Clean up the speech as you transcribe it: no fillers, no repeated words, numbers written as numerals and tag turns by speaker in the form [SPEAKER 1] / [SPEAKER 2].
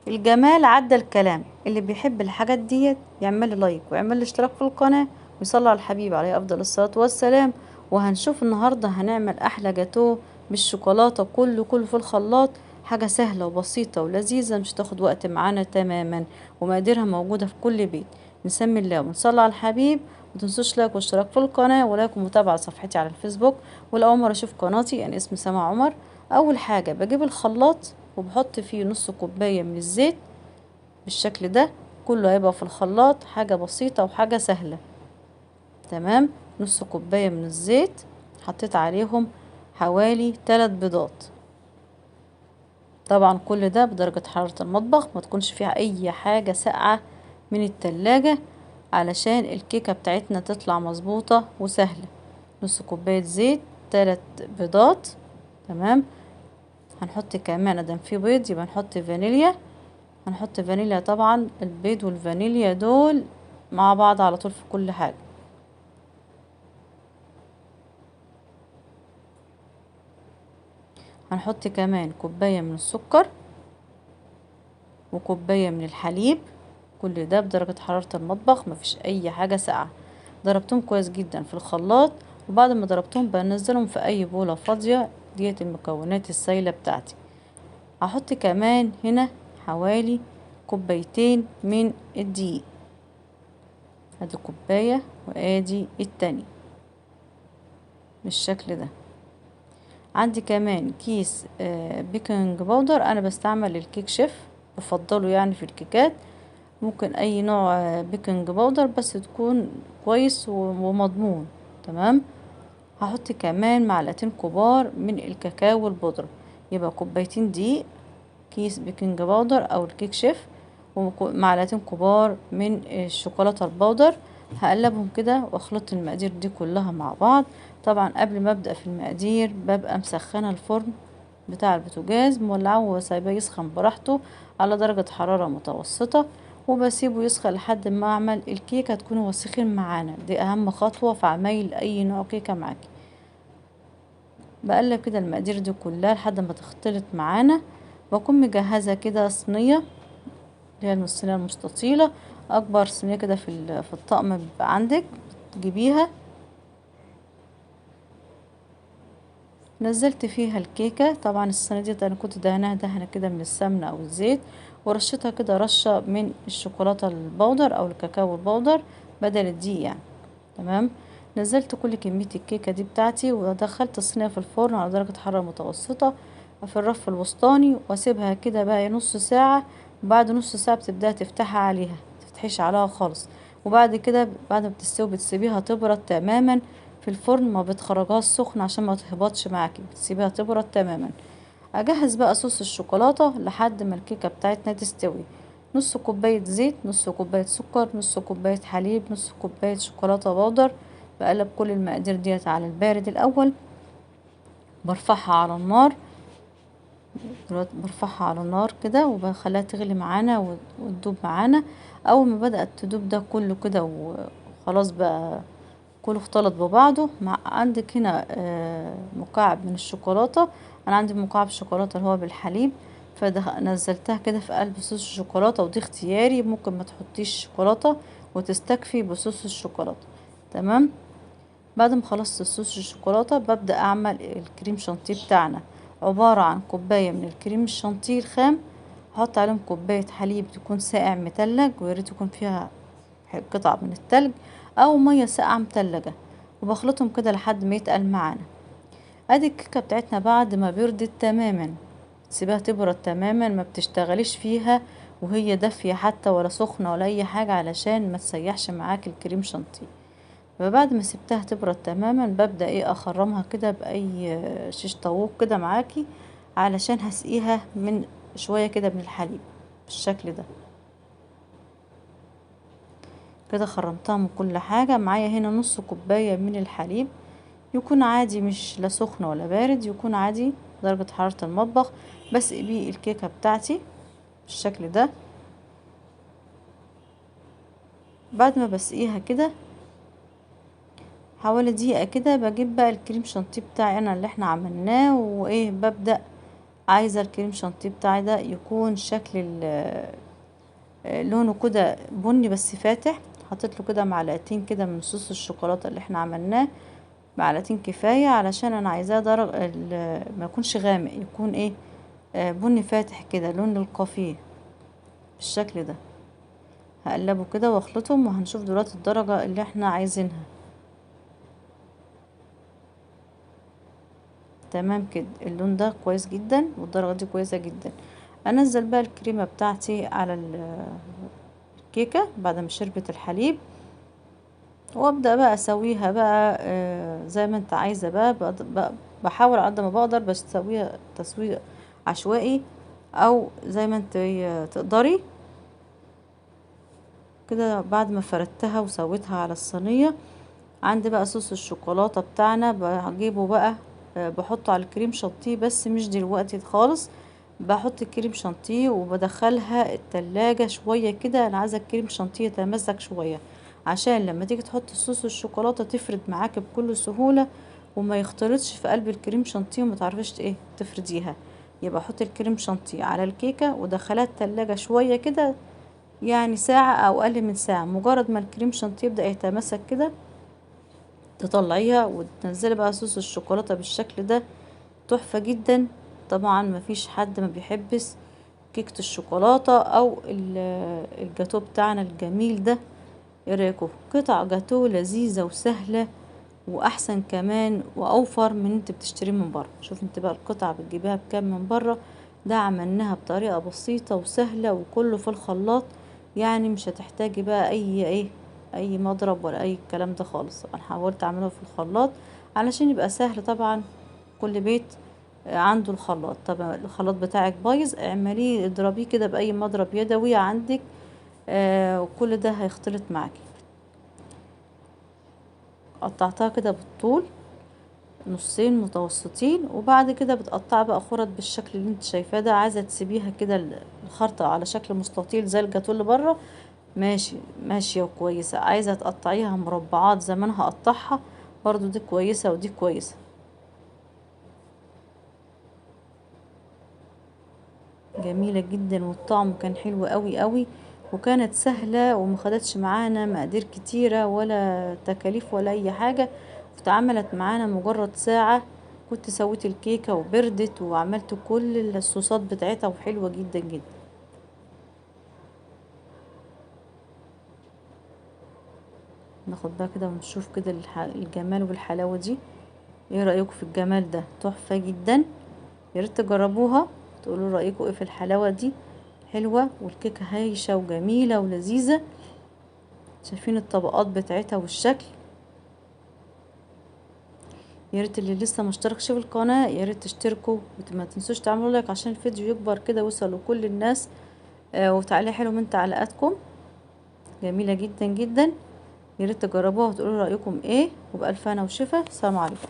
[SPEAKER 1] الجمال عدى الكلام. اللي بيحب الحاجات ديت يعمل لايك ويعمل اشتراك في القناة ويصلي على الحبيب عليه افضل الصلاة والسلام. وهنشوف النهاردة هنعمل احلى جاتوه بالشوكولاتة، كله كله في الخلاط، حاجة سهلة وبسيطة ولذيذة، مش تاخد وقت معانا تماما، ومقاديرها موجودة في كل بيت. نسمي الله ونصلي على الحبيب، ومتنسوش لايك واشتراك في القناة ولايك ومتابعة صفحتي على الفيسبوك. والأول مرة اشوف قناتي، انا اسمي سما عمر. اول حاجة بجيب الخلاط وبحط فيه نص كوباية من الزيت بالشكل ده، كله هيبقى في الخلاط، حاجة بسيطة وحاجة سهلة. تمام، نص كوباية من الزيت، حطيت عليهم حوالي 3 بيضات. طبعا كل ده بدرجة حرارة المطبخ، ما تكونش فيها اي حاجة ساقعة من التلاجة علشان الكيكة بتاعتنا تطلع مظبوطة وسهلة. نص كوباية زيت، 3 بيضات. تمام، هنحط كمان ادام في بيض يبقى نحط فانيليا، هنحط فانيليا. طبعا البيض والفانيليا دول مع بعض على طول في كل حاجة. هنحط كمان كوباية من السكر وكوباية من الحليب، كل ده بدرجة حرارة المطبخ، مفيش اي حاجة ساقعة. ضربتهم كويس جدا في الخلاط، وبعد ما ضربتهم بنزلهم في اي بولة فاضية. ديت المكونات السايلة بتاعتي. هحط كمان هنا حوالي كوبايتين من الدقيق، ادي كوباية وادي التانية بالشكل ده. عندي كمان كيس baking powder، انا بستعمل الكيك شيف، بفضله يعني في الكيكات. ممكن اي نوع baking powder بس تكون كويس ومضمون. تمام، هحط كمان معلقتين كبار من الكاكاو البودرة، يبقى كوبايتين دقيق، كيس baking powder او الكيك شيف، ومعلقتين كبار من الشوكولاتة ال powder. هقلبهم كده واخلط المقادير دي كلها مع بعض. طبعا قبل ما ابدا في المقادير ببقى مسخنه الفرن بتاع البوتاجاز، مولعه وسايباه يسخن براحته على درجه حرارة متوسطه، وبسيبه يسخن لحد ما اعمل الكيكه تكون هو سخن معانا. دي اهم خطوة في عمايل اي نوع كيكة معاكي. بقلب كده المقادير دي كلها لحد ما تختلط معانا. بكون مجهزة كده صينية، اللي هي الصينية المستطيله، اكبر صينية كده في الطقم بيبقى عندك تجيبيها. نزلت فيها الكيكه. طبعا الصينية دي انا كنت دهناها دهنه كده من السمنة او الزيت، ورشتها كده رشه من الشوكولاتة ال powder او الكاكاو ال powder بدل الدقيق يعني. تمام، نزلت كل كمية الكيكه دي بتاعتي ودخلت الصينية في الفرن على درجه حرارة متوسطه في الرف الوسطاني، واسيبها كده بقى نص ساعة. وبعد نص ساعة بتبدا تفتحها عليها، متفتحيش عليها خالص. وبعد كده بعد ما بتستوي بتسيبيها تبرد تماما في الفرن، ما بتخرجهاش سخن عشان ما تهبطش معاكي، بتسيبيها تبرد تماما. اجهز بقى صوص الشوكولاتة لحد ما الكيكه بتاعتنا تستوي. نص كوباية زيت، نص كوباية سكر، نص كوباية حليب، نص كوباية شوكولاتة powder. بقلب كل المقادير ديت على البارد الاول، برفعها على النار، برفعها على النار كده وبخليها تغلي معانا وتدوب معانا. اول ما بدأت تدوب ده كله كده وخلاص بقى كله اختلط ببعضه. مع عندك هنا مكعب من الشوكولاتة، انا عندي مكعب شوكولاتة اللي هو بالحليب، فنزلتها كده في قلب صوص الشوكولاتة، ودي اختياري، ممكن ما تحطيش شوكولاتة وتستكفي بصوص الشوكولاتة. تمام، بعد ما خلصت صوص الشوكولاتة ببدأ اعمل الكريم شانتيه بتاعنا، عبارة عن كوباية من الكريم الشانتيه الخام، هحط عليهم كوباية حليب تكون ساقع متلج، ويا ريت يكون فيها قطع من التلج او مية ساقعه متلجه، وبخلطهم كده لحد ما يتقل معانا. ادي الكيكه بتاعتنا بعد ما بردت تماما، سيبها تبرد تماما، ما بتشتغليش فيها وهي دافيه حتى ولا سخنة ولا اي حاجة علشان ما تسيحش معاك الكريم شانتيه. فبعد ما سبتها تبرد تماما ببدا ايه اخرمها كده باي شيش طاووق كده معاكي، علشان هسقيها من شوية كده من الحليب بالشكل ده كده. خرمتها من كل حاجة. معايا هنا نص كوباية من الحليب، يكون عادي مش لا سخن ولا بارد، يكون عادي درجه حرارة المطبخ. بسقي بيه الكيكه بتاعتي بالشكل ده. بعد ما بسقيها كده حوالي دقيقة كده، بجيب بقى الكريم شانتيه بتاعي انا اللي احنا عملناه، وايه ببدأ عايزه الكريم شانتيه بتاعي ده يكون شكل لونه كده بني بس فاتح. حطيت له كده معلقتين كده من صوص الشوكولاتة اللي احنا عملناه، معلقتين كفاية علشان انا عايزاه درجه ما يكونش غامق، يكون ايه بني فاتح كده لون الكافيه بالشكل ده. هقلبه كده واخلطهم، وهنشوف دلوقتي الدرجة اللي احنا عايزينها. تمام كده، اللون ده كويس جدا والدرجة دي كويسة جدا. انزل بقى الكريمة بتاعتي على الكيكه بعد ما شربت الحليب، وابدا بقى اسويها بقى زي ما انت عايزه بقى. بحاول على قد ما بقدر بس تسويها تسويه عشوائي او زي ما انت تقدري كده. بعد ما فردتها وسويتها على الصينية، عندي بقى صوص الشوكولاتة بتاعنا بجيبه بقى بحطه على الكريم شانتيه، بس مش دلوقتي خالص. بحط الكريم شانتيه وبدخلها التلاجة شوية كده، انا عايزه الكريم شانتيه يتماسك شوية عشان لما تيجي تحط صوص الشوكولاتة تفرد معاك بكل سهولة وما يختلطش في قلب الكريم شانتيه وما تعرفيش ايه تفرديها. يبقى حط الكريم شانتيه على الكيكه ودخلها التلاجة شوية كده، يعني ساعة او اقل من ساعة. مجرد ما الكريم شانتيه يبدا يتماسك كده تطلعيها وتنزلي بقى صوص الشوكولاتة بالشكل ده، تحفة جدا. طبعا مفيش حد ما بيحبش كيكة الشوكولاتة او الجاتو بتاعنا الجميل ده. ايه رايكم؟ قطع جاتو لذيذة وسهلة واحسن كمان واوفر من انت بتشتريه من بره. شوف انت بقى القطعة بتجيبيها بكام من بره، ده عملناها بطريقة بسيطة وسهلة وكله في الخلاط، يعني مش هتحتاجي بقى اي مضرب ولا اي الكلام ده خالص. انا حاولت اعمله في الخلاط علشان يبقى سهل، طبعا كل بيت عنده الخلاط. طب الخلاط بتاعك بايظ اعمليه اضربيه كده باي مضرب يدوي عندك، وكل ده هيختلط معاكي. قطعتها كده بالطول نصين متوسطين، وبعد كده بتقطعها بقى خرط بالشكل اللي انت شايفاه ده. عايزه تسيبيها كده الخرطة على شكل مستطيل زي الجاتوه اللي بره، ماشي ماشية وكويسة. عايزه تقطعيها مربعات زي ما انا هقطعها برضو، دي كويسة ودي كويسة. جميلة جدا والطعم كان حلو قوي قوي، وكانت سهلة وما خدتش معانا مقادير كتيرة ولا تكاليف ولا اي حاجة، اتعملت معانا مجرد ساعة. كنت سويت الكيكه وبردت وعملت كل الصوصات بتاعتها، وحلوه جدا جدا. ناخد بقى كده ونشوف كده الجمال والحلاوه دي. ايه رايكم في الجمال ده؟ تحفة جدا، يا ريت تجربوها تقولوا رايكم ايه في الحلاوة دي. حلوة والكيكه هايشه وجميلة ولذيذه، شايفين الطبقات بتاعتها والشكل. يا ريت اللي لسه ما اشتركش في القناة يا ريت تشتركوا، وما تنسوش تعملوا لايك عشان الفيديو يكبر كده ويوصل لكل الناس، وتعليق حلو من تعليقاتكم. جميلة جدا جدا، يا ريت تجربوها وتقولوا رايكم ايه. وبالف هنا وشفا. السلام عليكم.